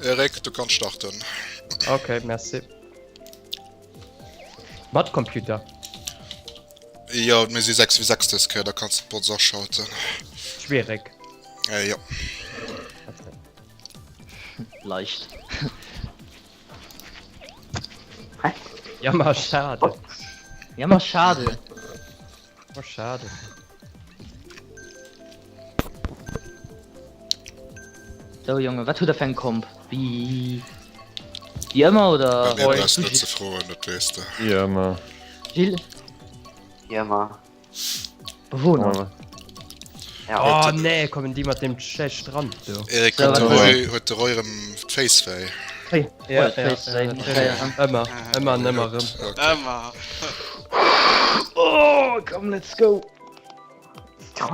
Eric, du kanns starten. Ok, merci. Mat Computer? Jo, mir si 6 v 6 dës Kéier, da kanns de d'Bots aschalten. Schwierig. Äh, jo. Leicht. Jammer schade. Jammer schade. Oh, schade. So Jonge, wat hutt der fir eng Komp? Wéi wéi ëmmer oder? Bei mir brauchst du net ze froen, dat weess de. Wéi ëmmer. Gilles? Wéi ëmmer. Bewohner. Ja. Oh nee, kommen déi mat deem schlecht Strand do. Erik, huet de Roy, huet de Roy erëm d'Féiss wéi? Ja, ja, ja, ëmmer, ëmmer an ëmmer erëm. Ëmmer. Oh, komm, let's go. Du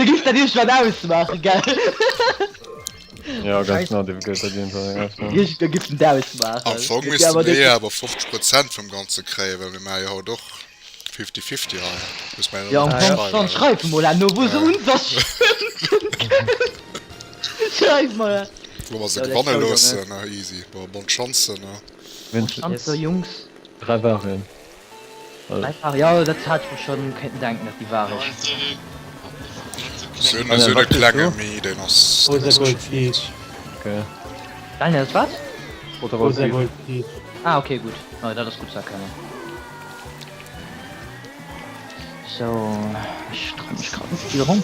giffs dat iergendwann ausmaachen, gell? Ja, ganz genau, dee gëtt dat iergendwann ausmaachen. Iergendwann giffs en ausmaachen. Am Fong misste mir jo awer 50 Prozent vum Ganze kréien, well mir maache jo haut och Fifty-fifty hei. Muss man Ja, am Fong schon. Schreif mol an, no wou se uns Schreif mol. Wo mer se gewanne loossen, easy. Bon, bonne Chance, ne? Bonne Chance, Jungs. Drei Varien. Drei Varien, ja, dat hat ech mer schon kéinten denken, dat déi Varien. Se hunn esou e klenge Mee, deen ass. Rosa Gold Peach. Okay. Daniel, ass wat? Rosa Gold Peach. Ah, okay, gutt. Oh, dat ass gutt ze erkennen. So, ech trau mech grad net vill ronn.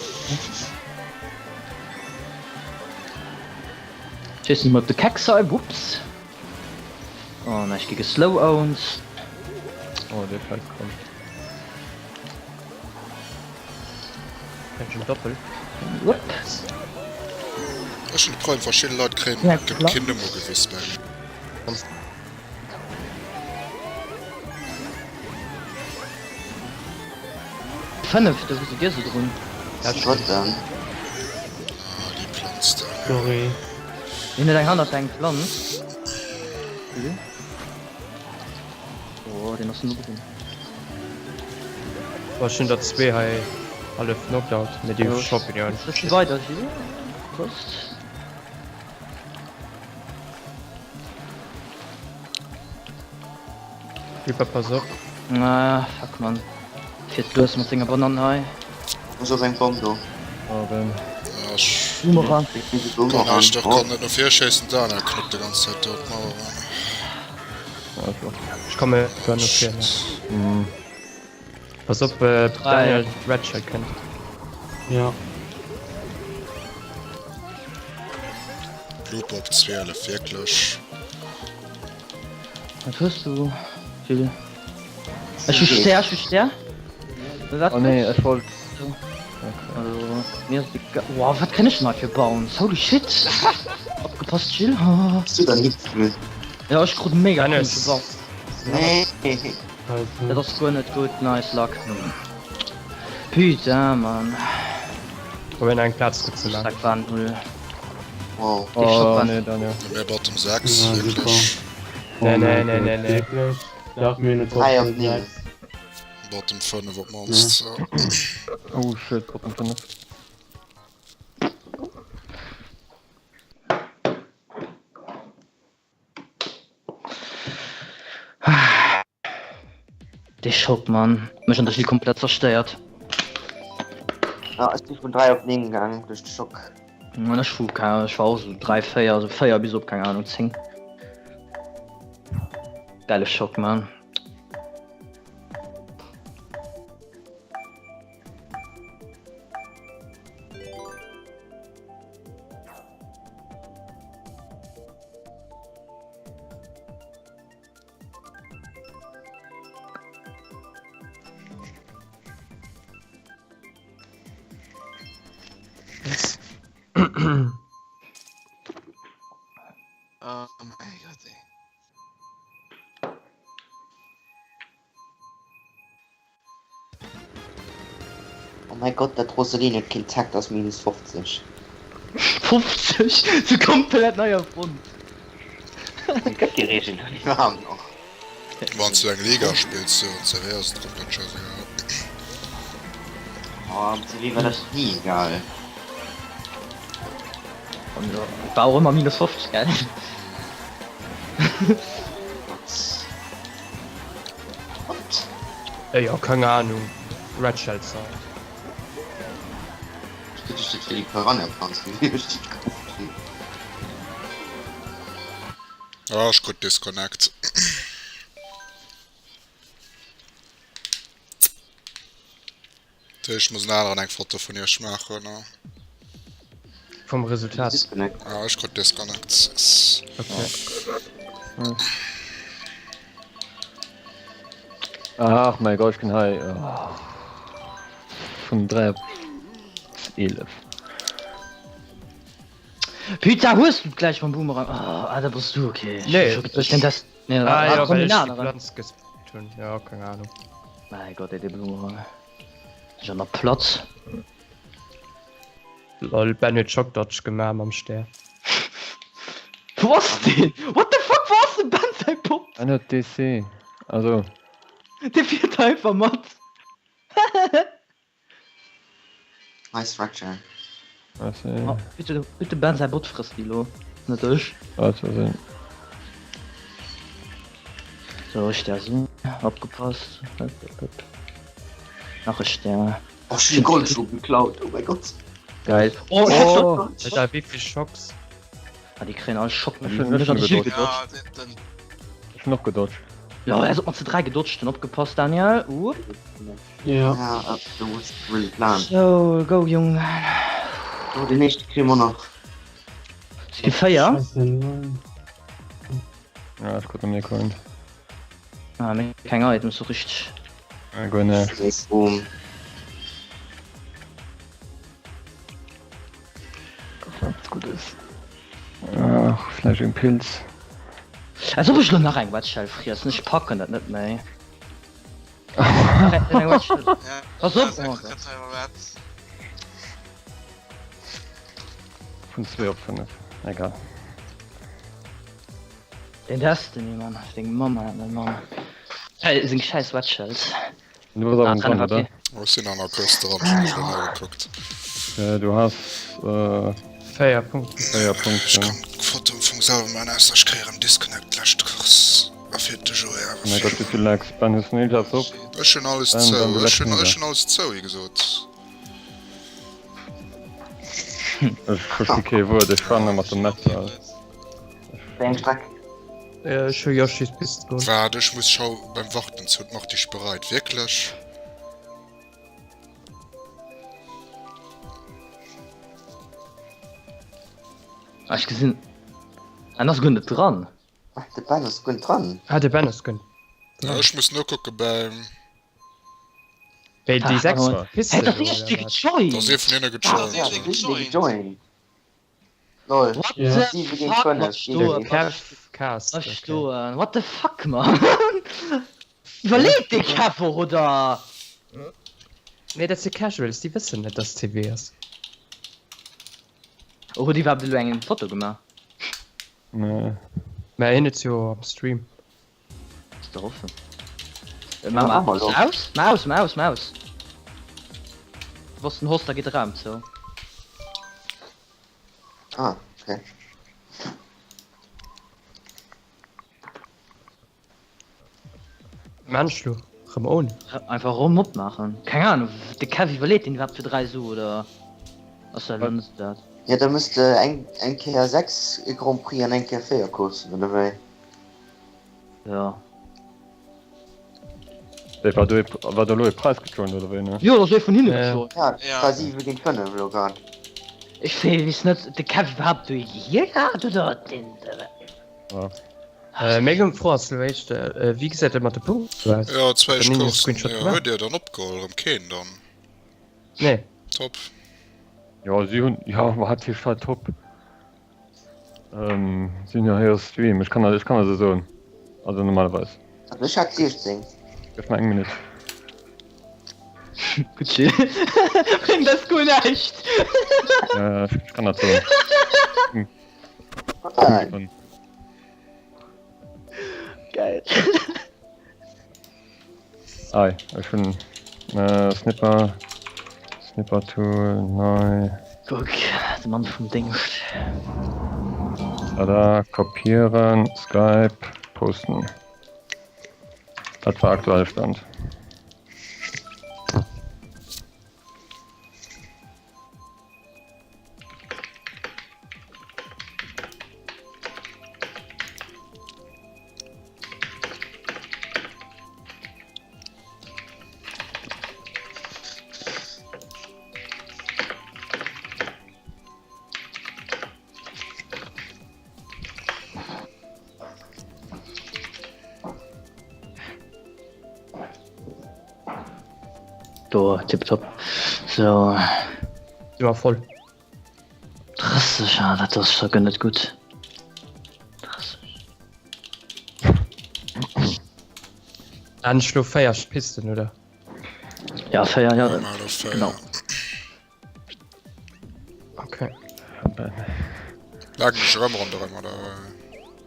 Schéissen mol op de Keck hei, whoops. An ech gi geslow-owned. Oh, dee Fight kommt. Kennt Doppel. Whoop. Ech hunn de Problem, verschidde Leit kréien keen Numm ugewiss bei mir. 5, do wou sidd dir sou drun? Drëtten. Ah, déi Planz da. Sorry. Hien huet eng hannert eng Planz. Oh, deen ass no drun. Boah, ech hunn der zwee hei hallef knocked out, mee déi shoppen jo. Bëssi weider, Gilles. Prost. Reaper pass op. Ah fuck man. Fiert lues mat senger Banann hei. Wou ass eng Bomm do? Oh ben. Ja, ech Boomerang. kann eischt och kann net no vir schéissen, d'Ana knuppt de ganz Zäit do d'Mauer an. Ech komme guer no vir. Mm. Pass op Daniel, Red Shell kënnt. Ja. Blue Bob 12 wierklech. Wat hues du Gilles? Ech hu Stär, ech hu Stär. Wat? Oh nee, ech wollt. Also, mir ass egal. Wow, wat kann ech denn hei fir Bounce? Holy shit! Opgepasst Gilles. Hues du dann Hit? Ja, ech krut mega Dennis. komesche Bounce. Nee. Dat ass guer net gutt, nice luck. Putain man. Probéieren eng Plaz gutt ze maachen. Dat war null. Wow. Dee Schock Oh war nee, Daniel. Mir Bottom 6 Ja, wierklech. Nee, nee, nee, nee, nee. Wierklech? Dach mir net 3 op 9. Bottom 5 op d'mannst. Oh shit, Bottom 5. Dee Schock Mann, mech an der Gilles komplett zerstéiert. Ja, ech si vun 3 op 9 gaang duerch de Schock. Mann ech hu keng Ahnung, ech war och sou 3, 4, also 4 bis op keng Ahnung 10. Gäile Schock Mann. Oh mäi Gott ey. Oh mäi Gott, dat Roseline huet keen Takt, ass minus 50. 50? Sou komplett nei erfonnt. Et gëtt déi Regel iwwerhaapt nach. Wanns du eng Liga spills, jo, an Serie A ass et komplett scheißegal. Oh, am CW war dat ni egal. War och ëmmer minus 50, gell? What? Jo, keng Ahnung. Red Shell Side. Ech duecht dat wier déi Piranha-Planz gewiescht, déi gekauft hunn. Ah, ech krut Disconnect. Ech muss en aneren eng Foto vun iech maachen. Vum Resultat? Disconnect. Ah, ech krut Disconnect. Okay. Ach mäi Gott, ech ginn hei vun 3 op 11. Putain, hues du gläich mam Boomerang? Oh, ah, da bass du, okay. Nee. Ech den das. Nee, Ah, ah, ja, komm well den ech déi aneren. Planz gespickt hunn. Ja, keng Ahnung. Mäi Gott, ey, dee Boomerang. Ech an der Platz. Lol, Ben huet Shock Dodge gemaach mam Stär. Wou ass deen? What the fuck, wou ass dem Ben säi Bot? Ben huet DC. Also. Dee fiert einfach mat. Nice Fracture. Merci. Oh, bitte, bitte Ben säi Bot frësst déi lo, net ech. Wat soll sinn? So, Stär sinn. Opgepasst. Hop, hop, hop. Nach e Stär. Oh, ech hunn e Goldschub geklaut, oh mäi Gott. Geil. Oh, Oh. Alter, wéi vill Schocks. Ah, déi kréien all Schock. Ech hunn- ech hunn gedodged. Ja, den, den, Ech hunn och gedodged. Ja, als ob man zu 3 gedodged hunn. Opgepasst, Daniel. Up. Ja. Ja, du muss really plan. So, go, Jung. Oh, den nächste kriegen wir nach. Si 4. Scheiße, nein. Ja, ech krut nëmmen ee Coin. Ah, mir keng Items so richtig. Äh, guer näischt. Sechs Boom. Eppes Guddes. Ach, vläicht en Pilz. Als ob ech lo nach eng Wedshell friessen, ech packen dat net méi. Nach eng Wedshell. ja, Pass op! ja, Oh sechs Gott. Rats. Vun 2 op 5. Egal. Den Destiny, Mann. Deng Mamm hat net, Mann. Hey, seng scheiß Wedgells. Du bass awer Ah, dran, oder? Oh, ech sinn an der Course dran, ech hunn mech elo nogekuckt. Du has äh, 4 Punkte. 4 Ech Punkten. kann d'Foto am Fong selwer maachen, ausser ech kréie rem Disconnect d'lescht Course a fir de Joé awer Oh mein Gott, viru. wéi vill Likes. Ben, hues du den Eljaz op? Ech hunn alles Ben, Ben, zou, du ech lecks hunn mega. ech hunn alles zou, wéi gesot. Ech versti kee Wuert, ech fahren mat dem Metal. Wéi eng Streck? Ech hu Yoshi's Pist geholl. Waart, ech muss schau beim Warten zou, mach dich bereit, wierklech? Ah, ech gesinn en ass guer net dran. Ah, de Ben ass guer net dran. Ah, de Ben ass guer net dran. Ech muss nokucke beim. Wéi déi Ah, 6 oh. Pisten Hä, dat do, ass oder dee wat? gejoint! Da ass ee vun hinne Ah, gejoint. ja, dat ass dee gejoint. Lol. What Ja. the 7 géint fuck, 5. wat stoen? Kev Cast. Wat okay. stoen? What the fuck, man? Iwwerleet dee Kev och, oder? Nee, dat si Casuals, déi wëssen net, dass CW ass. Oh, huet iwwerhaapt elo eng Foto gemaach? Nee. Mä hien huet jo am Stream. Ass der offen. Äh, ma, ma, Ja, aus, ma aus, ma aus, ma aus. Was den Hoster geht Raum zou. Ah, okay. Mensch lo rëm on. Einfach rum opmachen. Keng Ahnung, de Kev iwwerleet den iwwerhaapt fir 3 Su oder ass dat elo net dat? Ja, da muss de eng, eng Kéier 6 Grand Prix an eng Kéier 4 Coursen, oder wéi? Ja. Wéi, war do ee, war do elo ee Preis gejoint oder wéi, ne? Jo, dat ass ee vun hinne Ja. gejoint. Ja, Ja. war 7 géint 5 elo grad. Ech weess net, de Kev iwwerhaapt do hier hat oder den. Ja. Äh, meng Fro ass lo éischt, äh, wéi gesäit et mat de Punkten aus? Ja, zwou Dann hunn ech Coursen. Screenshot Jo, gemaach. huet Dir dann opgeholl? Erëm keen dann? Nee. Top. Jo, si hunn, jo, wat heescht hei top? Ähm, si hunn jo hire Stream, ech kann dat, ech kann dat esou soen. Also normalerweis. Also ech hat 16. Gëff mer eng Minutt. Gutt Jill. Bréngt eis guer näischt. Äh, ech kann dat soen. Ah, Geil. Ei, ech hunn äh, Snipper. Snipper Tool, nei. Kuck, de Mann vum Déngscht. Tada, kopieren, Skype, posten. Dat war aktuelle Stand. Do, tipptopp. So. Si war voll. 30, ah, dat ass scho net gutt. 30. An ech lo 4 Pisten, oder? Ja, 4, ja. Genau. Okay. Lagen ech erëm ronderëm, oder?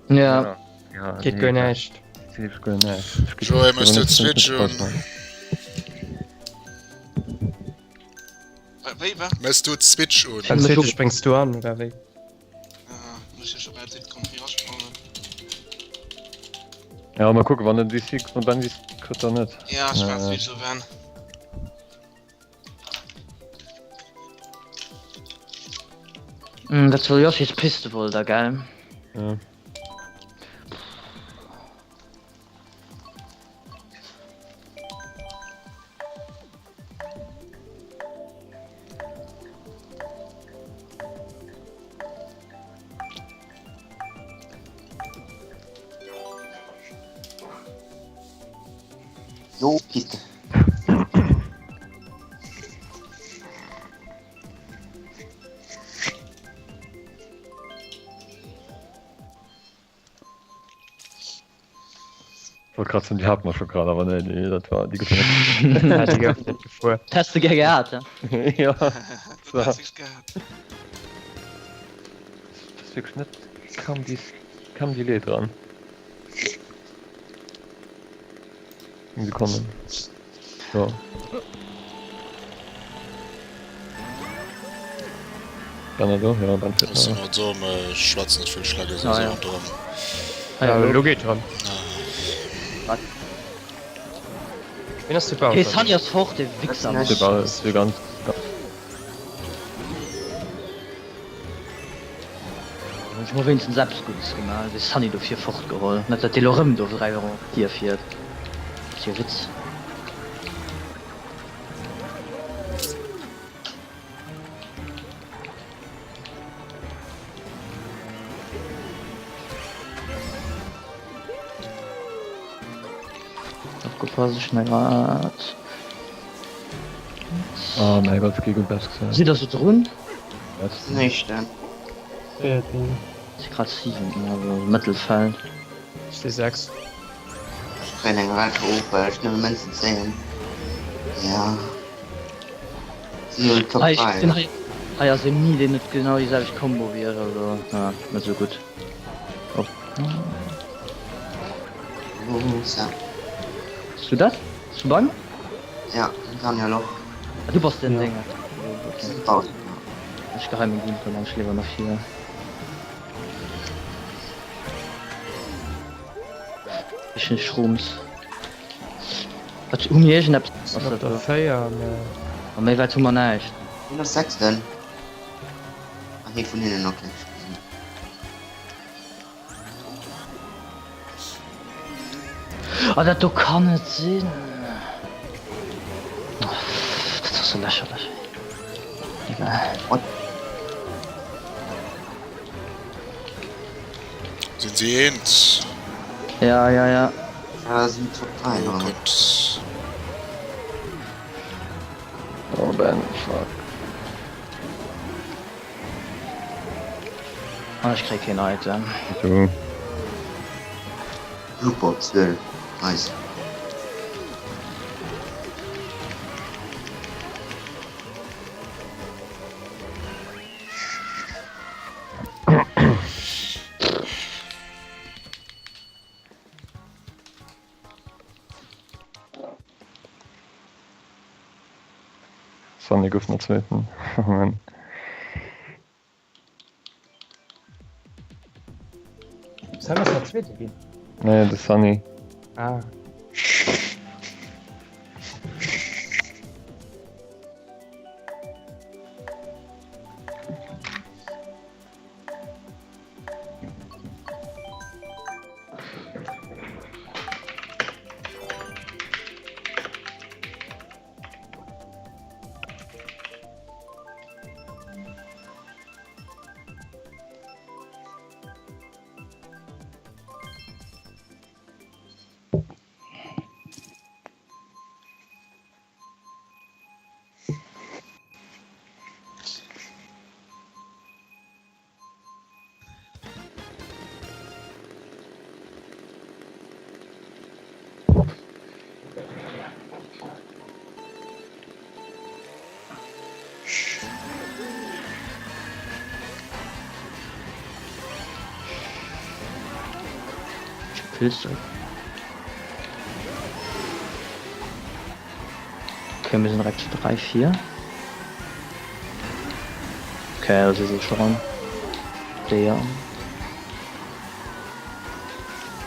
Ja. Ja, Geet guer näischt. Geet guer näischt. Joé, mëss du d'Switch un? Wéi, wat? Mëss du d'Switch un? Beim Switch spréngs du an, oder wéi? Muss ech op RTL Grand Prix rasprangen. Ja, mal kucken, wann den DC, wann Ben DC kritt, dann net. Ja, ech war Switch op Ben. Mm, dat soll Yoshis Piste wohl da, gell? Ja. Jo, Piste. Wollt grad soen, déi hate mer scho grad, awer nee, déi, dat war, déi gouf net. Ja, déi gouf net gefuer. Dat häss de gär gehat, he? Ja. Dat häss ech gehat. Dat ass wierklech net kaum déi, kaum Delay dran. Eng Sekonne. So. Ben do? Ja, Ben fährt Ech sinn nach do, mä ech schwätzen net vill, ech leie Ah, souwisou ja. ronderëm. Ah, ja, Lo lo. geet rëm. Wat? Wien ass de Okay, Bowser? Sunny ass fort, de Wichser. Ech. De Ball ass fir ganz. Hunn ech mol wéinstens eppes Guddes gemaach, de Sunny dofir fortgeholl, net dat dee lo rëm do 3 Euro op d'Dier fiert, ass jo e Witz. Opgepasst, ech hun grad. Oh mäi Gott, okay, gutt best gesinn. Sidd der sou drun? Letzten. Éischten. Véierten. Si grad siwenten, also Mëttelfeld. Ech si 6. Ech kréien eng Rente of, well ech nëmme Mënzen zéien. Ja. Si hunn Top Hei, 3. den hei, hei ass een ni, deen huet genau déi selwecht Combo wéi ech, also ja, net sou gutt. Oh. Rosa. Bass du dat? Bass du bei mir? Ja, den Daniel och. Ah, du bass den Ja. Dénger. Okay. Sind draußen. Ech geheim meng Gun dann ech liewer nach hier. Ech hun Shrooms. Wat hu mir iergendeppes? Sinn op der 4, mä. A méi wäit hu mer näischt. Wien ass Sechsten? Ah, ee vun hinnen, okay. Ech gesinn. Ah dat do kann net sinn. Dat ass sou lächerlech. Egal. What? Sinn si eens? Ja ja ja. Ja, sinn Top 3 Lo dran. kënnt. Oh Ben, fuck. An ech kréie keen Item. Du. Super, 12. Nice. Sunny gouf nach Zweeten. Oh Mann. Sam ass nach Zweete ginn? Nee, de Sunny. Ah. Pilze. Okay, mir sind direkt 3, 4. Okay, also so schon. Der.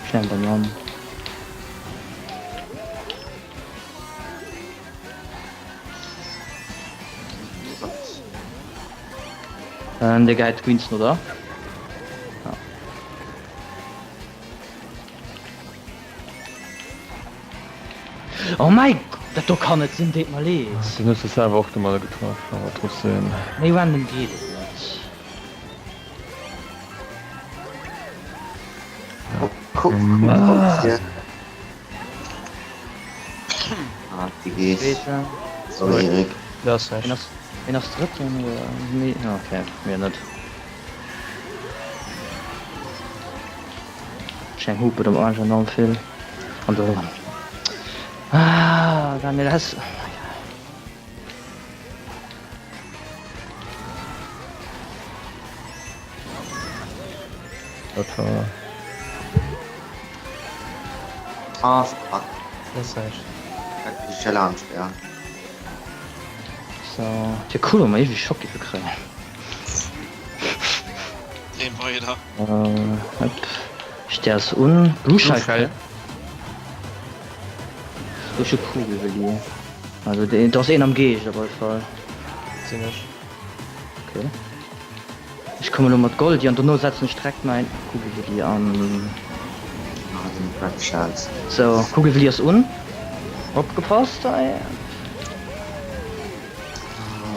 Schnell Bananen. Ähm, der gehäit d'Queensen, oder? Ja. Oh mäi Gott, dat do kann net sinn, deet mer leed. Den hues de selwer och domadder getraff, awer trotzdem. Méi random geet et net. Ah, die gees. Sorry, Erik. Dat ass näischt. Ween ass Drëtten oder nee? Okay, mir net. Ech eng Hupe dem Arsch enorm vill an do. Ah, Daniel Hess. Dat war. Ah, fuck. Dat ass näischt. Dat ist Challenge, ja. So, wier cool wann mer iergendwéi Schock géife kréien. Dreem weider. Hop, Stairs un. Blue Shell. Ech hu Kugelwilli. Also deen, do ass een am Geescht op alle Fall. Sinn ech. Okay. Ech kommen elo mat Goldi an dono setzen ech direkt mäin Kugelwilli an. Ah, den Red Shells. So, Kugelwilli ass un. Opgepasst hei.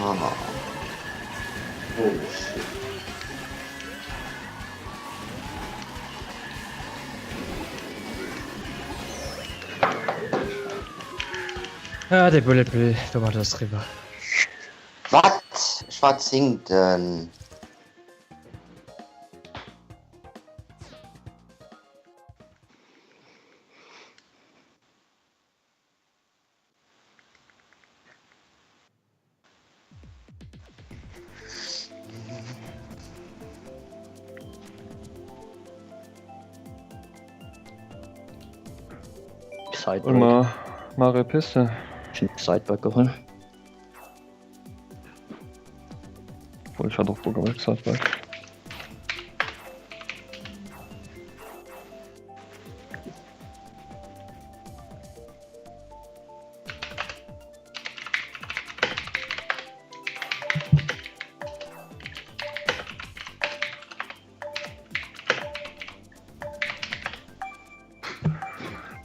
Ah. Holy shit. Ah, dee Bullet Bill, domat ass et riwwer. Wat? Ech war Zéngten. Hol mer Mario Piste. Sidebug geholl. Obwohl, ich hatte auch Bock auf Excitebike.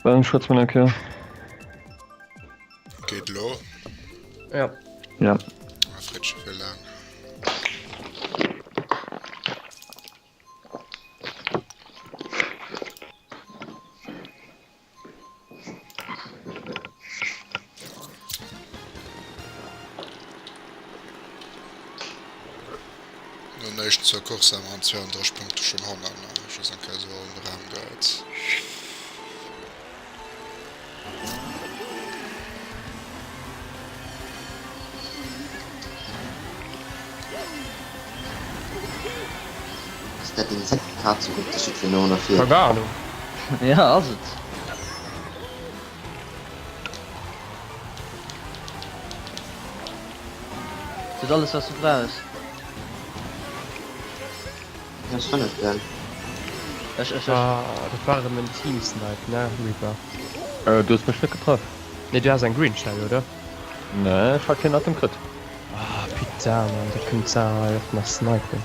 Dann schwätzt man eng Kéier. Geet elo? Ja. Ja. Ah, Fritsch, wéi laang? No den éischten zwou Coursse waren 32 Punkte schonn hannen, ech ass eng Kéier esou an de Raum gehäit. Ass dat den ZK zu Unterschied vun no oder vir? Keng Ahnung. Ja, ass et. Du hues alles wat s du brauchs. Wien ass fënneften? Ech, ech, ech. Ah, dat war erëm en Teamsnipe, ne Reaper? Du hues mech net getraff. Nee, du has eng Green Shell, oder? Nee, ech hat keen Item kritt. Ah putain man, da kënnt d'Sarah hei och nach snipen.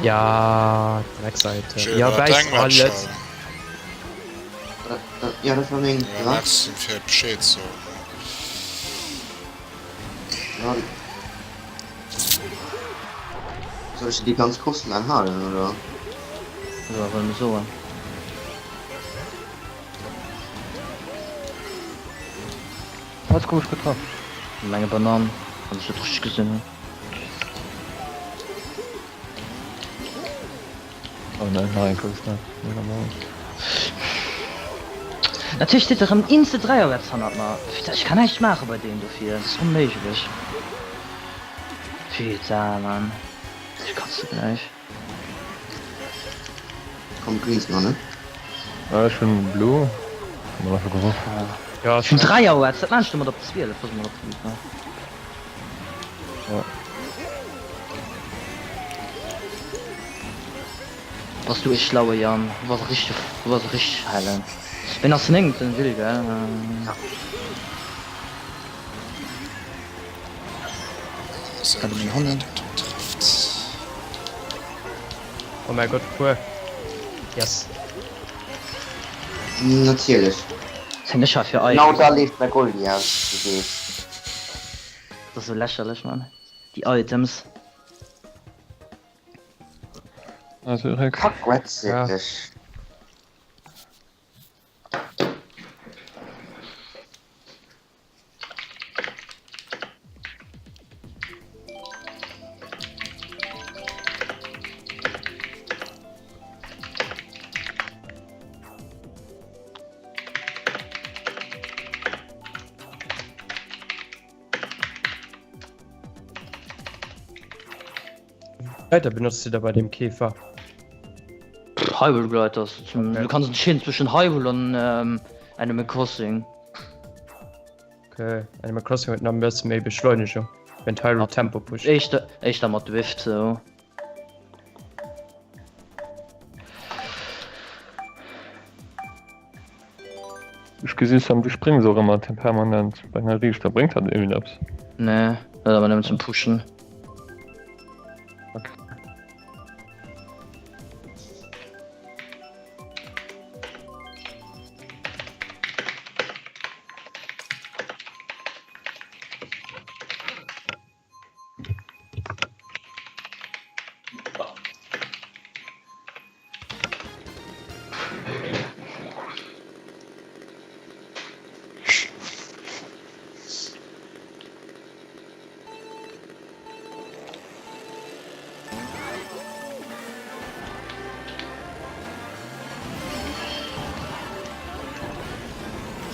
Ja, Dreckseite. Ja, bäiss alles. Ja, dat war meng. Ja, merci fir Bescheed soen. Ja. Soll ech déi ganz Course laang halen, oder? Ja, wëll mer soen. Wat komesch getraff. Eng Banann, wann ech dat richteg gesinn hunn. Oh nein, nach eng Kéier gesnappt. Mega maul. Natierlech steet erëm inste Dräierwärts hannert mer. Putain, ech kann näischt maache bei deem dofir, dat ass onméiglech. Putain, Mann, ech kotze gläich. Kommt Greens no, ne? Ah, ech hunn Blue. Hu mer nach scho gehoff. Ja, Ech hunn Dräierwärts, dat maan ech domat op 12, pass mol op, Luca. Ja. Bass du e schlaue Yann, du bass e richtege, du bass e richteg hellen. Ween ass den néngten? Will, gell? Ja. Warte meng Honnen. Oh mäi Gott, fuer! Yes! Natierlech. Seng ech war fir eis. Genau da leeft mäi Goldie aus, du weess. Dat ass sou lächerlech, Mann. Déi Items. Also Rex. Fuck Reds wierklech. Gleiter benutzt du da bei dem Käfer? Hyrule Gliders. Okay. Du kannst entscheiden zwischen Hyrule und ähm, Animal Crossing. Okay. Animal Crossing huet nach e bësse méi Beschleunigung, wenn Hyrule Tempo pusht. Éischter, éischter mat Drift so. Ech gesi Sam, du spréngs och ëmmer permanent bei enger Riichter. Bréngt dat iergend eppes? Nee, dat awer nëmmen zum Pushen. Okay.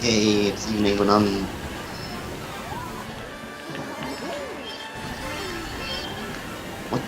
Hey, jetzt si meng Banann. What?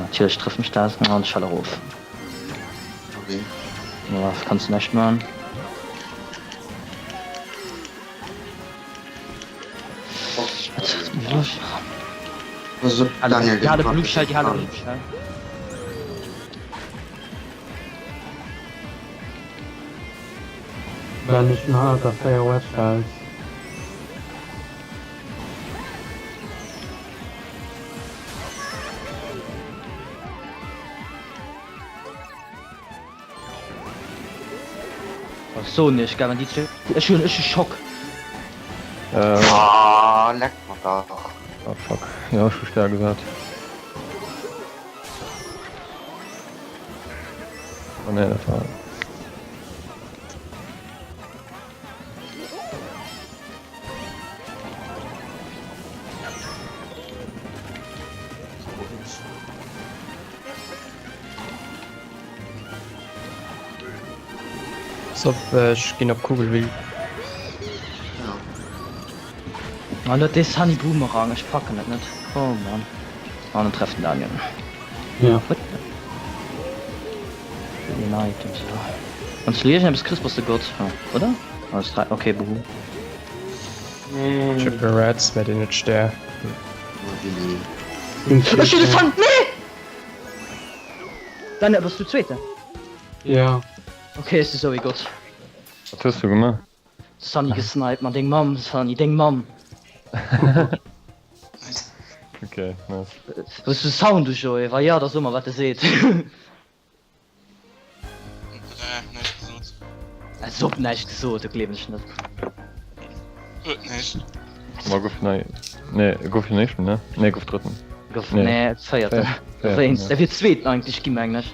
Natierlech trëfft mech dat an ech fale erof. Sorry. Ja, kanns du näischt man. Daniel, Die Halle Blue Shell, die Halle Blue Shell. Ben ech hunn hannert der 4 Web Shells. Ech soen iech, gell, wann déi zwee, ech hunn, ech hu Schock. Ah, leck mer dach. Ah fuck, jo ech hu Stär gesat. Oh nee, dat war. So, ech ginn op Kugelwill. An dat dee Sunny Boomerang, ech packen et net. Oh Mann. An en trefft den Daniel. Ja. Den Items, ja. Wann du iergendeppes kriss, bass de Gott, oder? Alles 3, okay, buhu. Triple Reds, mä deen huet Stär. Ech hunn de Sunny, nee! Daniel, bass du Zweeten? Ja. Okay, ech si sou ee Gott. Wat hues du gemaach? Sunny gesniped, ma deng Mamm, Sunny, deng Mamm. Okay, nice. Hues du Sound u Joé? Wa jo, da so mer wat e seet. Näischt gesot. Als ob näischt gesot, dat gleewen ech net. Huet näischt. Ma gouf nei. Nee, gouf hien éischten, ne? Nee, gouf drëtten. Gouf, nee, véierten. Dowéinst, e wier zweeten eigentlech gi mengen ech.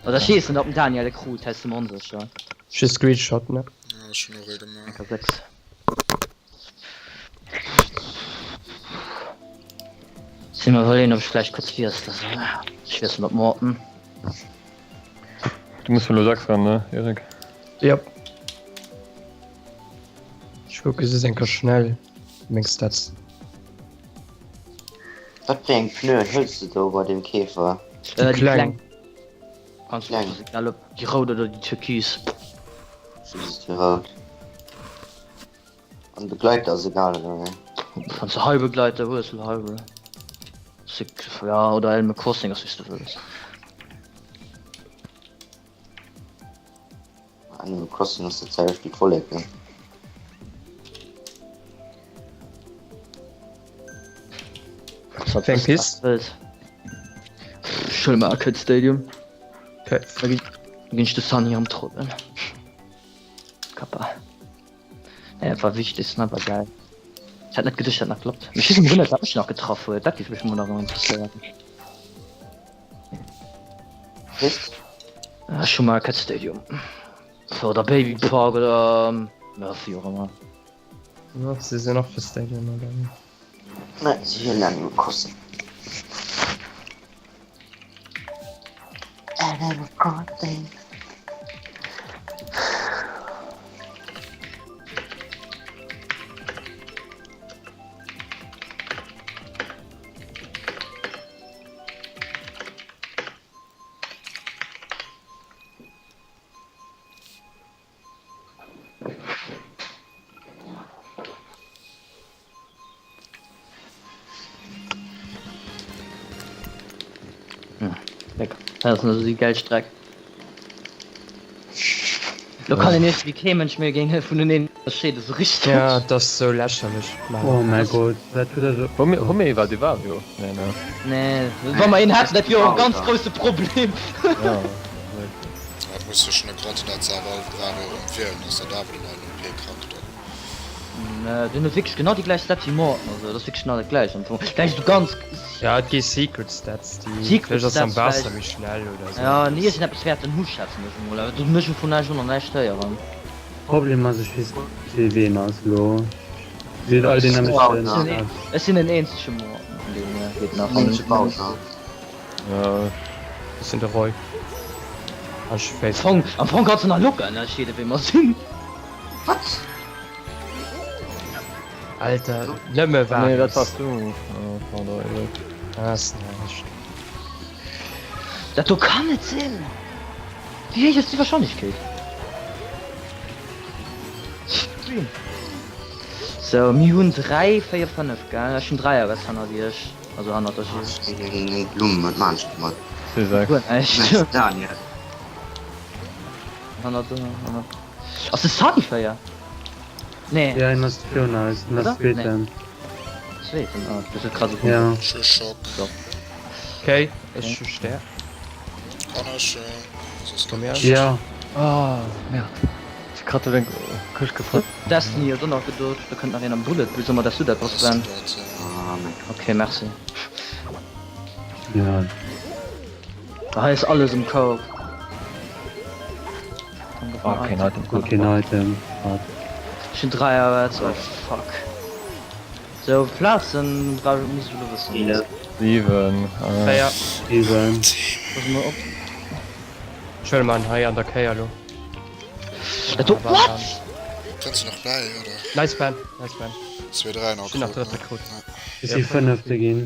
Oder ech weess net, ob den Daniel e krut, hei ass de mer onsécher. Ech hu Screenshot, ne? Ja, ech hunn och ee gemaach. Enker 6. Sinn mer iwwerleeën, ob ech vläicht kurz wiessele soll. Ech wiesselen op Morton. Du muss elo 6 ran, ne, Erik? Jop. Ech kucke just eng Kéier schnell meng Stats. Wat fir eng Pneuen hëls de do bei deem Käfer? Déi kleng. Ganz kleng. Egal ob déi rout oder déi türkis. Just déi rout. An Begleiter ass egal oder wéi? Wanns de Heibegleiter hues, huel Heibel. Ja, oder Animal Crossing ass wéis de wëlls. Animal Crossing ass dat selwecht wéi d'Wolleken. Wéi eng Pist? Ech huele mer Arcade Stadium. Okay. Da ginn ech de Sunny am Trollen. Kappa. Äh, war wichteg, Sniper war geil. Ich hätt net geduecht, dat nach klappt. Mech just gewunnert, wat mech nach getraff huet. Dat géif mech mol nach interesséieren. Pist? Äh, Schumacher Stadium. Oder Baby Park oder ja, wéi och ëmmer. Ja, se sinn och fir Stadium oder? Nee, si hunn Animal Crossing. Animal Crossing. Lecker. Dat ass also déi geil Streck. Lo kann een iergendwéi kee Mënsch méi géint vuneneen ënnerscheeden, sou richteg. Ja, et ass sou lächerlech. Oh mäi Gott, wat huet dat Hu mir, hu mir iwwer de Vario? Nee, ne? Nee, wa mer een hätten, dat wier och e ganz grousse Problem. Ja. Dat muss sech net grad dat se awer all Wahl erëm wielen, ass dat awer den neien OP-Charakter. Deen huet wierklech genau déi gläich Stats wéi Morton, also dat ass wierklech genau dat gläicht am Fong. Vläicht esou ganz. Ja et gi Secret Stats déi Secret vläicht ass am Stats Waasser vläicht. méi schnell oder sou Ja, eppes. iergendeppes wäert en hu schätzen ech emol, awer do hunn ech vun näischt un an näischt héieren. Problem ass ech weess net wéi ween ass elo. Si huet all déi nämlechten Stats. Ech sinn den eenzege Morton vun deem hier, geet nach. Ja. Ech sinn de Roy. Ech Am weess. Fong, am Fong kanns de nach locker ënnerscheeden wéi mer sinn. Wat? Alter, nëmme Nee, dat Varius. wars du. Oh, pardon, Erik. Ass näischt. Dat do kann net sinn! Wéi héich ass déi Wahrscheinlechkeet? Sou, mir hunn 3, 4, 5, gell? Ech hunn 3 RS hannert iech. Also hannert der Jill. Eng Blumm, wat maan ech domat? C6. Guer näischt. Daniel. Hannert der, hannert. Ass de Sunny 4? Nee. Ja, en ass virun eis, en ass zweeten. Zweeten, ah, du hues grad esou. Ja. Ech hu Schock. Okay, ech hu Stär. Kann ech, soss Komm kann her. ech. Ja. Ah, merde. Ech hat grad eng Këscht gefress. Destiny huet och nach gedoot, do kënnt nach een am Bullet, wéi soll mer dass du dat bass Sven? Ok merci. Ja. Hei ass alles um Coke. Ah, keen Item. Gutt. Keen Item. Wat? Ech hunn 3 Awer, oh fuck. Sou, Plazen brauch ech, muss ech elo wëssen. 11. 7. 4. 7. Pass mol op. Ech huele mer en hei an der Kéier elo. Dat do, what? Kënns du nach bäi, oder? Nice Ben, nice Ben. 2, 3 nach Ech sinn nach Drëtte krut. Ech si Fënnefte ginn.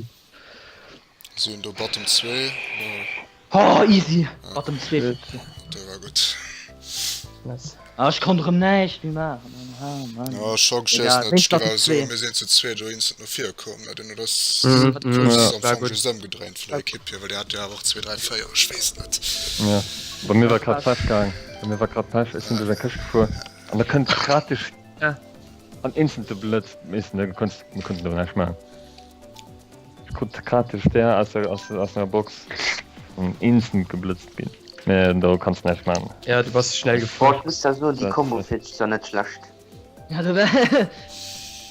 Si hunn do Bottom 2, oder? Oh easy, Bottom 2. Dee war gutt. Nice. Ah, ech konnt erëm näischt méi maachen. Ah, Mann. Ja, Schock, ech Egal, weess net, ech wéinst géif Bottom awer soen, 2. mir sinn zu zweet do instant no vir komm, ne? Duerno ass Mhm, mhm, ass am war Fong gutt. just ëmgedréint vun der Ekipp hier, well déi hat jo awer och 2, 3, 4, ech weess net. Ja, bei mir war grad Pech gaang. Bei mir war grad Pech, ech sinn duerch eng Këscht gefuer an da kënnt grad de Stär an instant de Blëtz. Weess net, konns, mir konnten do näischt maachen. Ech krut grad de Stär aus der, aus, aus enger Box an instant geblëtzt ginn. Mä do kanns näischt maachen. Ja, du bass schnell Boah, gefuer. ech muss da soen, déi Combo fir dech war net schlecht. Ja, du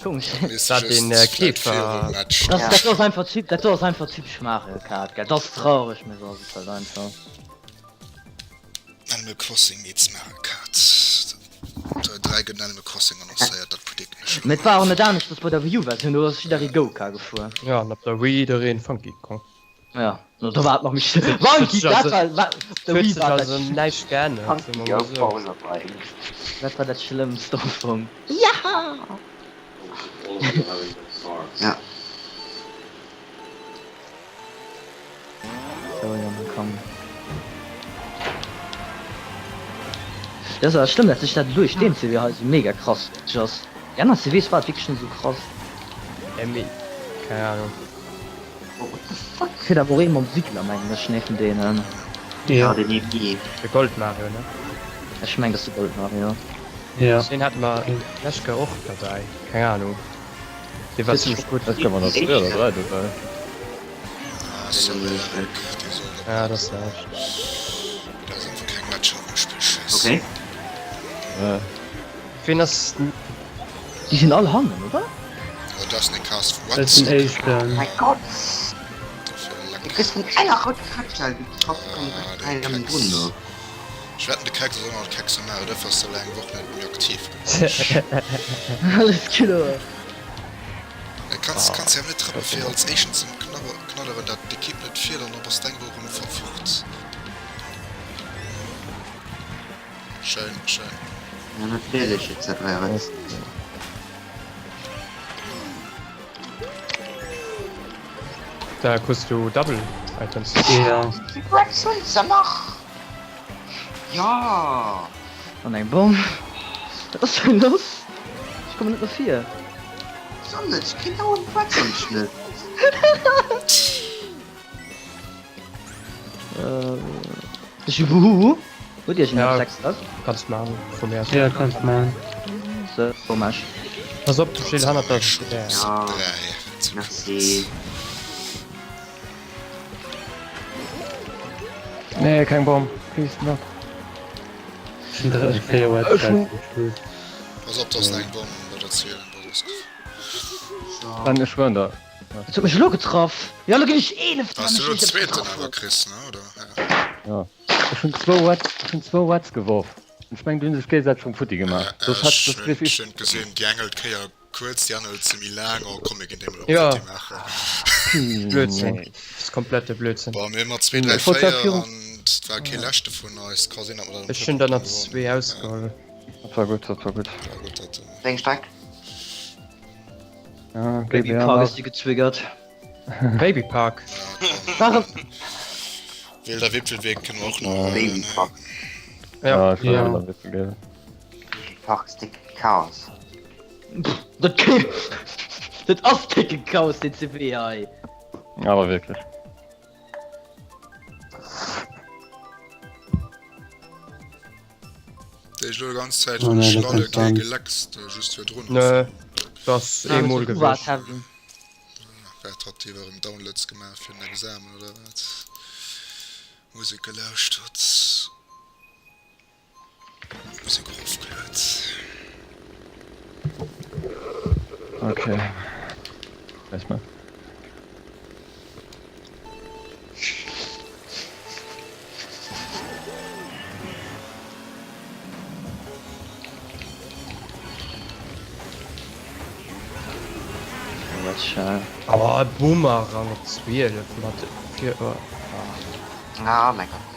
Komisch. War den Käfer. Das, das ass einfach typ, dat ass einfach typisch Mario Kart, gell. Das ass traurig, mee sou ass et halt einfach. Animal Crossing meets Mario Kart. 3 gëtt Animal Crossing annoncéiert, dat predikten ech elo Mee et war och mol. net aneschters bei der Wii U Versioun, do ass jidderee Go-Kart gefuer. Ja, an op der Wii jiddereen Funky Kong. Ja, no do war et nach méi schlëmm. Funky, dat war, war, op der Huet Wii sech war dat also näischt geännert, soe mer Funky mol auf esou. Bowser Bike. Dat war dat Schlëmmst am Fong. Ja. So, ja, dann komm. Dat ass awer schlëmm, dat sech dat duerch deen CW hei sou mega krass ass. Déi aner CWs war et wierklech net sou krass. Ja, mee keng Ahnung. Oh, what the fuck? Kritt awer och ee mam Wiggler, mengen ech, nee vun deenen. Ja, den EB. De Gold Mario, ne? Ech meng, dat ass de Gold Mario. Ja. Deen hate mer d'lescht Kéier och derbäi, keng Ahnung. Dee war zimmlech gutt. Ech kann mer nach 2 oder 3 dobäi. Ah, sorry, Eric, déi soll op. Ja, dat ass näischt. Dat ass einfach keng Matcher am Spill, Scheiss. Okay. Ja. Ween ass. Déi sinn all hannen, oder? Oh, dat ass ne Cast Dat ass den éischten. Mein Gott! Dofir Du leck. kriss vun enger router Kackschell getraff, komm Ah, direkt de rein an Keks. drun. Ech wetten de Keks ass och nach de Keks am Mario, dofir ass de elo eng Woch net méi aktiv gewiescht. Alles kloer. Kanns kanns jo awer net trappen fir als éischten ze knadderen dat d'Equipe net fiert an da bass d'eng Woch erëm fort. Schéin, schéin. Ja natierlech, etc. Da kriss du double Items. Ja. Wat soll se nach? Ja! An eng Bomm. Wat ass hei lass? Ech kommen net no vir. Soll net, ech kréien dauernd Quetschenschnëtt. Ech hu Hutt Dir schon Ja. 6 das? Kanns maachen vu mir aus. Ja, kanns maachen. So, komm ech. Pass op, du steet hannert der. Ja, merci. Nee, keng Bomm. Please not. Ech hunn 3, 4 Red Ech hun- Flags um Schluss. Pass op, dass eng Bomm bei der Ziel ass. So. Dann ech schwören der. Jetzt huet mech elo getraff. Ja, lo ginn ech 11 Hast du mech den nicht zweeten getraff awer huet. kriss, ne? Oder? Ja. Ja. Ech hunn zwou Reds, ech hunn zwou Reds geworf. Ech meng, déi hunn sech géigesäiteg vum Futti gemaach. Soss hätt, soss Ech géif ich. hunn gesinn, déi eng hëlt d'Kéier kuerz, déi aner hëlt se méi laang. Oh komm, mir ginn déi mol Ja. och futti maachen. Blödsinn. Dat ass komplette Blödsinn. Bon, mir hu mat 2, 3, Ech wollt dat 4 virun. an et war kee leschte vun eis. Ka sinn, datt mer dann Ech hunn der nach zwee ausgeholl. Dat war gutt, dat war gutt. War gutt, dat. Wéi eng Streck? Ja, Baby GBA Park nach. ass déi getriggert. Baby Park. Warum? Wilder Wipfelweg kënne mer och nach huelen, Baby ne? Park. Ja. Ja, ech war Ja. Wilder Wipfelweg. Baby Park ass déck Chaos. Dat dat ass décke Chaos, deen CW hei. Awer wierklech. Déi ech lo ganz Zäit Oh hunn nee, ech dat lalle kann kee sein. geleckst, just virdrun. Nö, dat ass eemol gewiescht. Wat hat déi erëm Downloads gemaach fir den Examen oder wat? Musek gelauschtert, Musek erofgeluet. Okay. Erstmal. Shell. Oh, Boomerang op 12 mat 4 oh. Ah, mein Gott.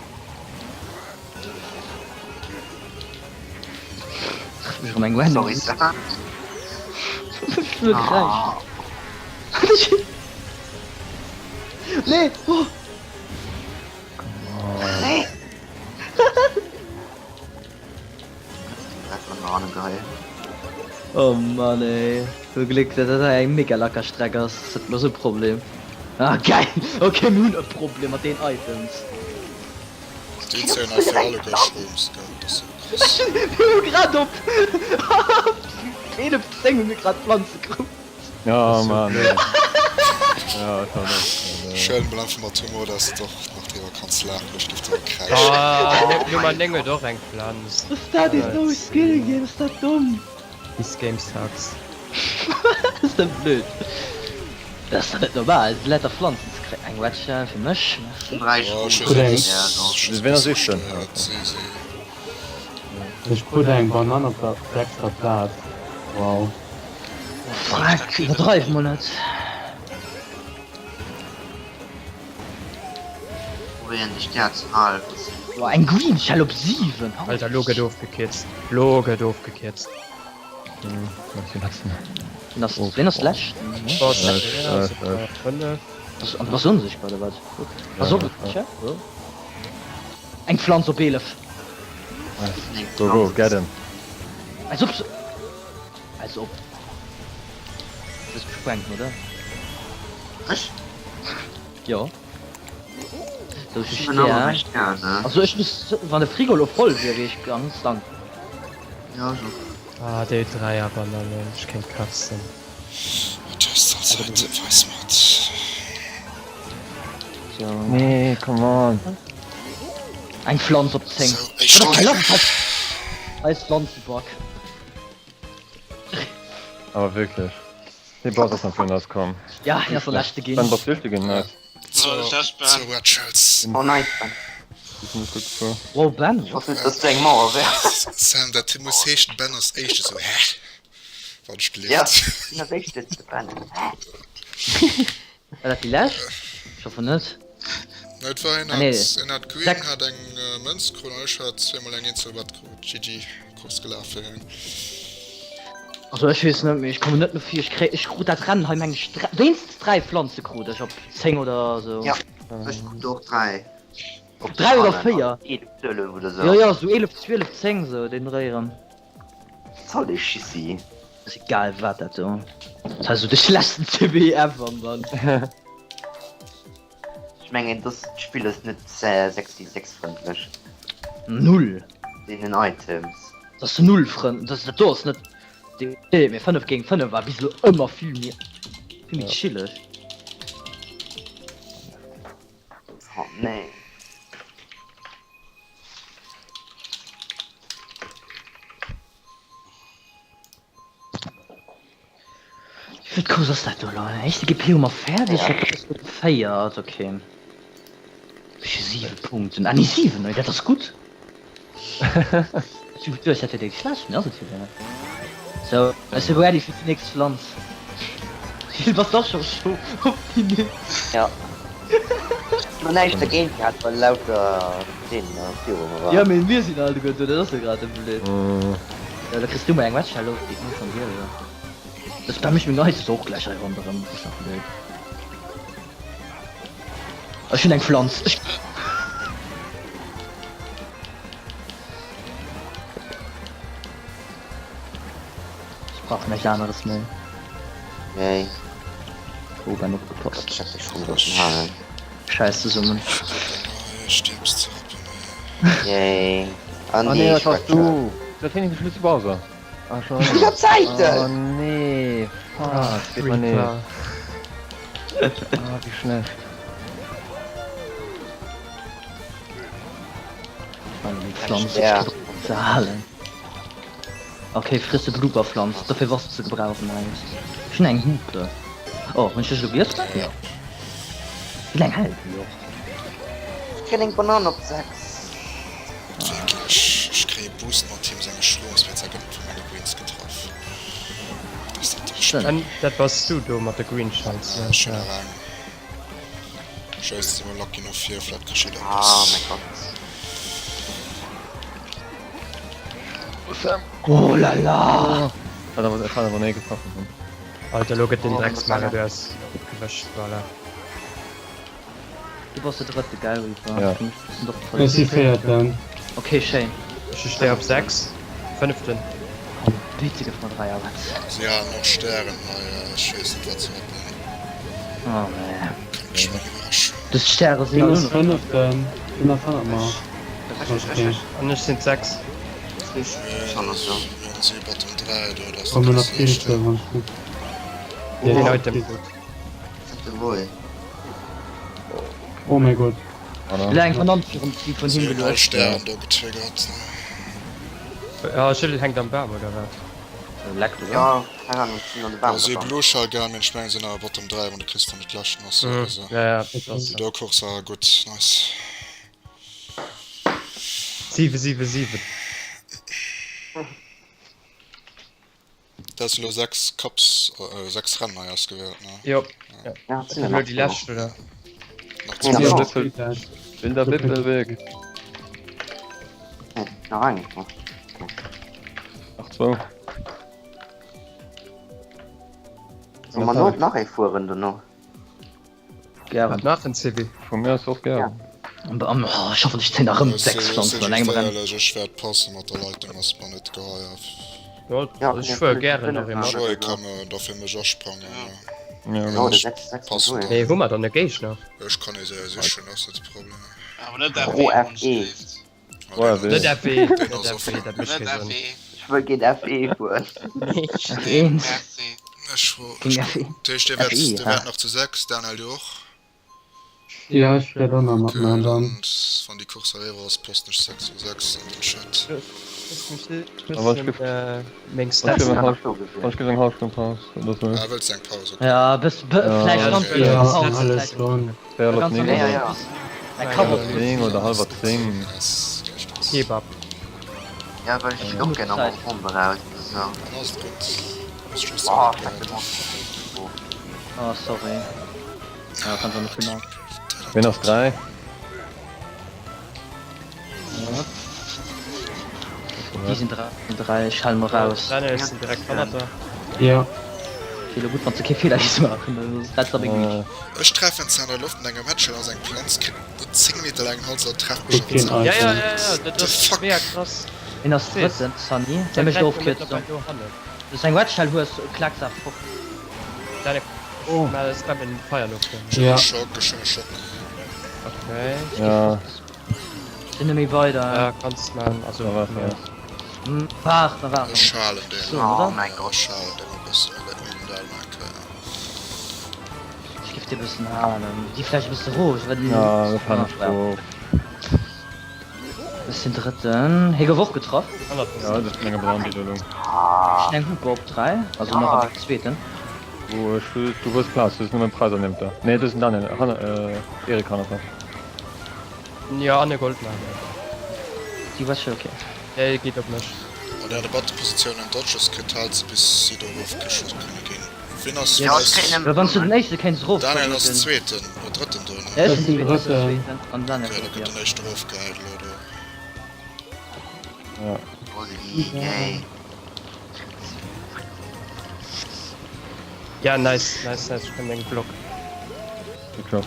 Trifft mech erëm eng random. Sorry, Sarah. Net recht. Nee! Oh. Nee! Geil. Oh Mann ey, hu Gléck dat dat hei eng mega lacker Streck ass, dat mer sou Problem. Ah geil, ok mir hunn e Problem mat deen Items. Déi zéien einfach alleguer Shrooms, gell, dat ass sou krass. Mir hu grad op 11 10 hu mir grad Planze krut. Oh Mann ey. Ja, ech hat och. Schéin mol einfach mat Humor, dass de och nach driwwer kanns laachen, ech géif driwwer kräischen. Ah, Nummer 9 huet och eng Planz. Ass dat een no skill game, ass dat domm. This game sucks. Ass dat blöd. Dat ass dach net normal, lauter Pflanzen ze kréien. Eng Red Shell fir mech, merci. Ween ass éischten? Ech krut eng Banann op der sechster Plaz, wow. Freck, iwwerdreiw mol net. Probéieren dech där ze halen. Boah, eng Green Shell op 7! Alter, lo gëtt ofgekierzt. Lo gëtt ofgekierzt. Ween ass, ween ass leschten? An du bass onsichtbar oder wat? Pass op, Eng Pflanz op 11! Go, go, get him! Als ob se. Als ob. Du wëlls mech pranken, oder? Ech? Jo. Sou, ech hu Stär. Also ech muss, wann de Frigo lo voll wier, wier ech ganz dankbar. Ja, ech och. Ah, déi Dräierbananen, ech kéint katzen. Just als Item weis mat. So. Nee, come on. Eng Pflanz op 10. So, éischte Game. Eis Pflanzebug. Awer wierklech. Dee Boss ass nach virun eis komm. Ja, hien ass der leschte ginn. Ben, bass du éischte ginn? Nice. Zo, zo Red Shells. Oh nice, Ben. Wow, Ben, Ich hoffe net, dass du eng Mauer wärs. Sam, dat muss heeschen, Ben ass éischte. Sou, hä? Wann ech Ja, gelift. sinn ass éischte de Ben. War dat déi lescht? Ech hoffen net. Nee, et war een Ah, nee. hat, een hat green, Sechs. hat eng Mënz krut an ech hat zweemol eng eenzel Red krut. GG, kurz gelaf fir hien. Also ech weess net, mee ech kommen net no vir. Ech kréi, ech krut dat Rennen hei meng ech dräi, wéinstens 3 Pflanze krut ech op 10 oder sou. Ja, ech krut och 3. Op 3 oder 4. 11, 12 oder sou. Jo, jo, sou 11, 12, 10 sou deen Dréi erëm. Zoll de Schissi. Ass egal wat dat do. Dat war sou de schlechtsten CB ever Mann. Ech mengen dëst Spill ass net 666 frëndlech. Null. Deenen Items. Dat ass null frënd, dat dat do ass net nee mee 5 géint 5 war bis elo ëmmer vill méi vill méi chilleg. Oh nee. Wéi grouss ass dat do elo? Éischte GP hu mer fäerdeg, dat do ass lo geféiert, ok. Ech hu 7 Punkten, ah nee 7, dat ass gutt. Ech hu geduecht dat wier déi schlecht, mee ass et jo guer net. Sou, ech si ready fir déi nächst Pflanz. Gilles, bass dach scho scho op déi nächst? Ja. Ech hu näischt dergéint gehat, well lauter Deenen viru mer waren. Jo, mee mir sinn alleguer do, dat ass jo grad de Blöd. Jo, da kriss du mol eng Match Hello, geet net an dir, oder? Das spam ech meng Items och gläich hei ronderëm, dat ass nach blöd. Ech hunn eng Pflanz, ech. Ech brauch näischt aneres méi. Yay. Oh, ben opgepasst. Ech hab dech schonn bëssen halen. Schäiss zesummen. Yay. Ah nee, dat wars du! Dat heen ech Bowser. Ah, schon. Iwwer Zäiten! Oh nee, fuck, geht mal nicht. Ah, wie schlecht. Pflanze ze halen. Okay, frisse Blooperpflanz, dofir wars du ze gebrauchen mengs. Ech hunn eng Hupe. Oh, hunn ech dech elo giess? Jo. Wéi laang hält déi och? Ech kréien eng Banann op 6. Wierklech, ech kréie Boost mat him senge Schroms, mee et gëtt net vu menge Greens getraff. Dat ass dat dach. An dat bass du do mat de Green Shells, ne? Ech hunn nach eng. Ech si mol lucky no vir, vläit geschitt eppes. Ah mäi Gott. Oh la la! Hat awer hat awer nee getroffen. Alter, lo gëtt den Drecksmario du ass gewëscht, voilà. Du bass de drëtte, gell Reaper? Ja. Ech si véierten. Ok, schéin. Ech steh op 6, fënneften. Komm, bitte gëff mer 3 Awats. Si halen och Stären hei, ech weess net wat se matman. Oh nee. Keng schéin Iwwerraschung. Dës Stäre sinn Wien ass elo. fënneften? Wien ass hannert mer? Ok. An ech sinn 6. Mir si Bottom 3 do, dat ass Kommen net nach das vill Leschte. ze wann ech gutt. Den Item gutt. Oh mäi Gott. Elo eng Kanonn virum Zil vun Si him hunn all geluecht. Stären do getriggert. Ja, Schëdel hänkt am Bam oder wat? Leckt oder? Jo, keng Ahnung, ech sinn an de Bam Bon, si hu gerannt. Blue Shell gehat, mee ech mengen si sinn awer Bottom 3, wann de Christian net leschten ass oder sou. Ja, ja, dat ass Déi do Course war gutt, nice. 7, 7, 7. Dat sinn elo 6 Cups, 6 Rennen hei ausgewielt, ne? Jo. Ja, Dat sinn elo déi lescht, oder? Nach Nee, zwou. nach Wilder Wilder Wippelweg. Nee, nach eng. Nach zwou. Solle mer no nach ee fueren dono? Gären. Nach en CW. Vu mir aus och gären. An oh, ech hoffen ech zéien nach rëm 6 Pflanzen an engem Rennen. Ech wäert passen mat der Leitung, ass mer net geheier. Ja, ech fuer gären nach eemol. Joé ka mer da fir mech asprangen. Ja, Ja, oder 6, 6 Passen Joé. dann. Hey, hu mer dann e Géigner? Ech kann ee séier sichen, ass net de Problem. Awer net FE, Pro wann ech FE. gleeft. Pro FE. Net FE, Deen net ass FE, dat mécht Net kee Sënn. FE. Ech wëll géint FE fueren. Nee, F1. merci. Ech fro, Géint ech, FE. dat heescht, dir wäert, FE, dir ha. wäert nach zu 6, Daniel, du och? Ja, ech wäert och nach Okay, matman dann. dann, wann déi Course eriwwer ass, posten ech 6 vu 6 an den Chat. Aber es gibt- Meng Wann Stats. ech eng Nach half, do gesinn. wann ech eng half Stonn Paus oder sou. Ah, wëlls du eng Paus? Okay. Ja, bis, be, Ja. vläicht Ja, ganz okay. kuerz Ja, Paus, eng hallef vläicht. Stonn. Véierel op Ganz 9 Ja, oder ja. Eng Ja, Kaross. ja. 10 oder halwer 10. Ass gleich los. Kebab. Ja, well ech och gerne am Fond raus. So. Dann ass et gutt. Muss just Oh, gutt fuck, de gehalen. Monster. Oh, sorry. Ja, kannst du nicht genau. Wien ass 3? Die sind 3, 3, ich hal mal raus. Daniel ist direkt hannert der. Ja. Fehler gut, wann ze kee Fehler giss maachen, dat ass Äh, Ech treffen ze an der Loft an engem Headshot ass eng Planz, kritt en 10 Meter laangen Hals a trefft mech Gutt, keen awer Ja, Item. ja, ja, ja, dat The ass fuck? mega krass. Hien ass drëtten, Sunny. Der mécht Ofkürzung. Du eng Red Shell hues, klacks awer fort. Daniel, Oh. mal es beim den Feier noch. Ja. Schock, ech hunn e Schock. Okay. ja, Sinn net méi weider. Ja, kannst man, also. da war's ja. ja. Hm, Waart, da waart. Ech halen deen. So, Oh oder? mein Gott. Ech halen deen e bëssen, e läit mir um Dall eng Kéier. Ech giff dir e bëssen halen. Gi vläicht e bësse roueg, well Ja, da fahren ech Ja. rof. Ech sinn drëtten. Hie gouf och getraff. Ja, dat ass menge Brandbedelung. Ah. Ech sinn eng Hupe op 3, also nach am zweeten. Du, ech, du hues Plaz, du hues nëmmen Preis ernimmt da. Nee, du hues den Daniel, hanner, äh, Erik hannert der. Ja, an e Goldman. Déi war scho ok. Déi geet op mech. An der Debattepositioun an Dodges kritt haalt se bis si do erofgeschoss kënne ginn. Wien ass Ja, ech kréien Well wann s du den éischte kéints erof Daniel ass zweeten oder drëtten do, ne? Ja, ech sinn Ech sinn zweeten, ech sinn drëtten. zweeten an Daniel Okay, da drëtten, gëtt ja. den éischte erofgehäit elo do. Ja. Gay. Ja, nice, nice, nice. Ech kann eng Block. Good job.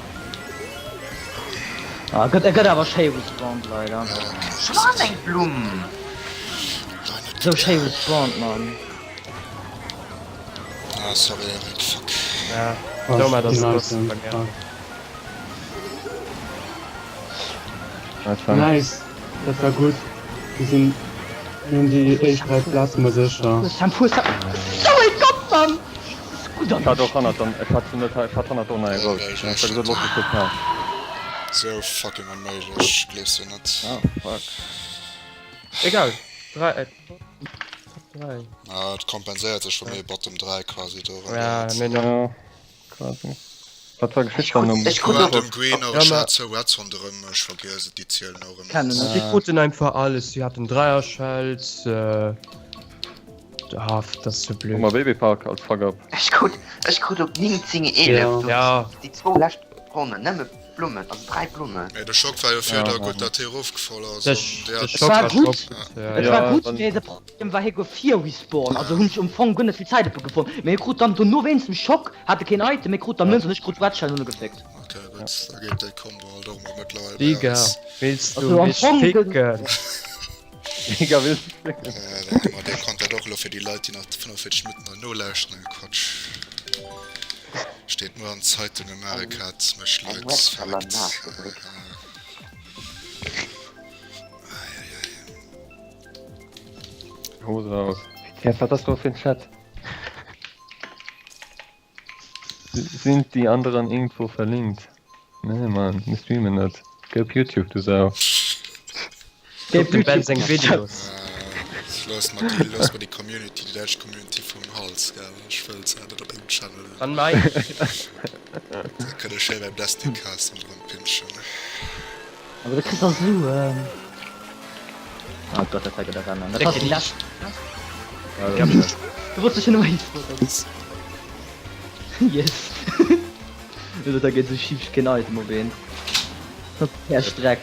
Ah, gëtt, e gëtt awer schéi respawned, leider. Schon an eng Blumm! Sou schéi respawned, Mann. Ah, sorry Eric, fuck. Ja, Oh, domat ass nice, los bei mir. fuck. Nice fun. Nice, dat war gutt. Mir sinn, mir hunn déi éischt 3 Plaze mol sécher. Sam Fuss, Sam, oh mein Gott, Mann! Gutt Ech hat erwischt. och hannert dann, ech hat net, ech hat hannert och nach eng rout. Ech hat gesot, looss dech kuerz halen. Sou fucking onméiglech, gleefs du net. Ah, fuck. Egal, 3, äh, Top 3. Ah, et kompenséiert sech wa mir Bottom 3 quasi do Ja, erëm. mir nach. Ja, quasi. Wat war geschitt dann um. Ech krut och Dem Green Ja, och ma- Chat zou Reds ronderëm, ech vergiess et, déi zielen och ëmmer. Kennen Si ech. kruten einfach alles, si haten Dräierschells, äh. Ah, dat ass sou blöd. Hu mer Baby Park als Fuck up. Ech krut, ech krut op 19 11 Ja. déi zwou lescht Ronnen nëmme Blummen, also 3 Blummen. Mee de Schock war jo fir der gutt dat hie erofgefall ass. De an Sch- déi de hat- Schock war war gutt. scho gutt. Ja, Et ja. war Ja, gutt, dann- mee de Problem war, hie gouf vir respawn, also hunn ech um Fong guer net vill Zäit op e gefonnt. Mee hie krut dann dono wéinst dem Schock, hat e keen Item, hie krut dann Mënz an ech krut d'Red Shell an hunn e gefickt. Okay, gutt, da geet déi Combo halt och mol mëttlerweil bei Digga, eis. willst du Also am mich Fong gëtt- ficken? Digga, willst du mich ficken? Äh, dann hu mer dee Content och elo fir déi Leit, déi nach 45 Minutten hei nolauschteren. Quatsch. Steet muer an Zeitunge Mario Kart mécht Eng Leit Red Shell an verréckt. Naasch gedréckt. Eieiei. Hose aus. WTF, wat ass do fir en Chat? Sind die anderen irgendwo verlinkt? Nee Mann, mir streamen net. Geh op Youtube, du Sau. Kuck dem Ben seng Videos. Looss mer déi, looss mer déi Community, déi däitsch Community vum Hals, gell. Ech wëll se net op mengem Channel hunn. An mei. Da kënnt der schéi beim Destiny-Cast ronderëm pinschen. Aber du kriss auch Suen. Oh Gott, dat hei gëtt e Rennen. Dat ass déi lescht. Du wollts dech jo nëmme e-Sport. Yes. Dat geet sou schief, ech keen Item op een. Dat ass echt Dreck.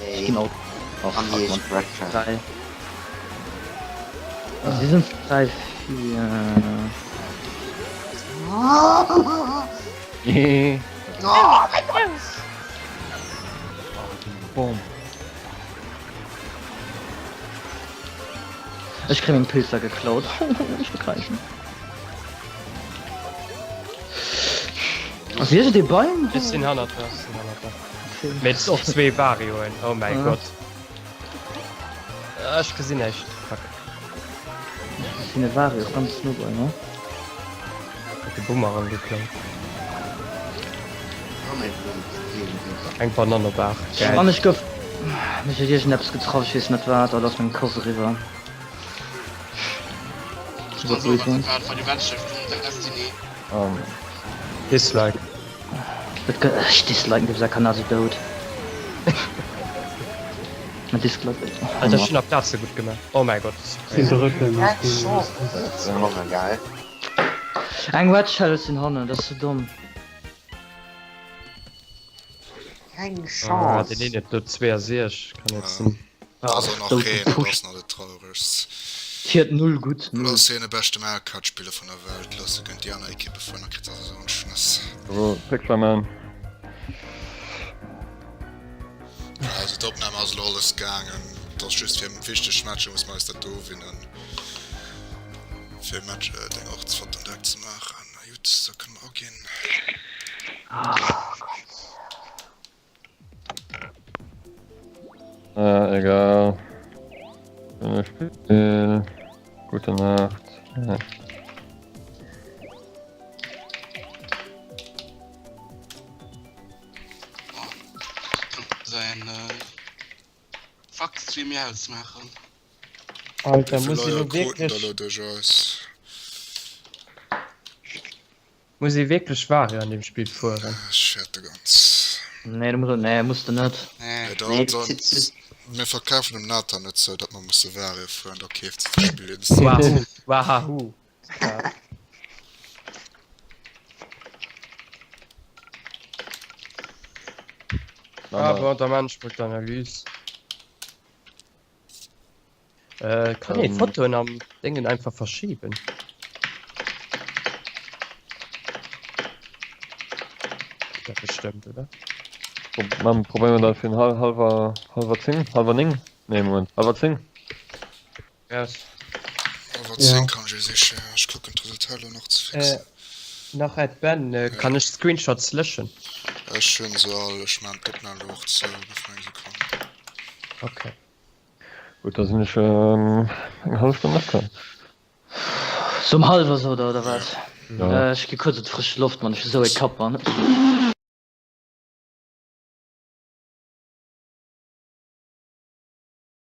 Ech ginn op. Oh fuck man. 3. Si sinn 3, 4. Boom. Ech kréie meng Pilzer geklaut. Ech wëll kräischen. Ass iergendee bei mir? Ech sinn hannert der, ech sinn hannert der. Mee et och zwee Varioen, oh mäi Gott. Ech gesinn näischt, fuck. Ech sinn e Vario ganz no bei mir. Huet de Boomerang geklaut. Eng Banann op 8, geil. An ech gouf, mech huet iergendeppes getraff, ech weess net wat, oh do ass meng Koss eriwwer. Dislike. Et gëtt, ech disliken dee Kanal sou dout. Mä dislike. Alter, ech hunn nach Plaze gutt gemaach. Oh mäi Gott. Sinn de Rëppel nach deen. Eng Red Shell sinn hannen, dat ass sou domm. Keng Ah, Chance. deen een huet do 62, kann net sinn. Ass och nach keen, dat ass nach dat Trauregst. Fiert null gutt, null. Looss hien de beschte Mario Kart Spiller vun der Welt, looss e géint déi aner Ekippe fueren, da kritt se esou en Schnëss. Bravo, Picture Man. Also d'Opnam ass elo alles gaangen, et ass just fir wichteg Matcher muss mer eis dat do gewinnen, fir Match deng och ze flotten direkt ze maachen. Na gutt, da kënne mer aginn. Ah, egal. Spiel. Gute Nacht. Ja. Säin Fuck-Stream méi ausmaachen. Alter, Wéivill muss ich Leier lo kruten der wierklech elo duerch eis? Muss ee wierklech Wario an deem Spill fueren? Ech fäerte ganz. Nee, du muss, nee, muss de net. Nee. Nee, da, Nee, da, zit, zit. mir verkafen dem Nathan net sou, datt mer musse Wario fueren, da keeft se d'Spill instant. Wahoo, Wahahoo. Ja. Ah, bon, da man ech mol d'Analys. Äh, kann ee Fotoen am Déngen einfach verschieben? Dat bestëmmt, oder? Mam probéieren wir dat fir halwer halwer 10, halwer 9? Nee, Moment, halwer 10? Yes. Halwer 10 kann ech sichen, ech kucken d'Resultat elo nach ze fixen. Äh, nach Ed Ben, äh, kann ech Screenshots löschen? Ech hunn se all, ech maan d'Opnam elo och zou, gëff mer eng Sekonn. Okay. Gutt, da sinn ech eng hallef Stonn nach komm. Sou um hallwer sou oder oder wat? Ja. Ech gi kuerz op d'frësch Loft, Mann, ech hu sou e Kapp, Mann.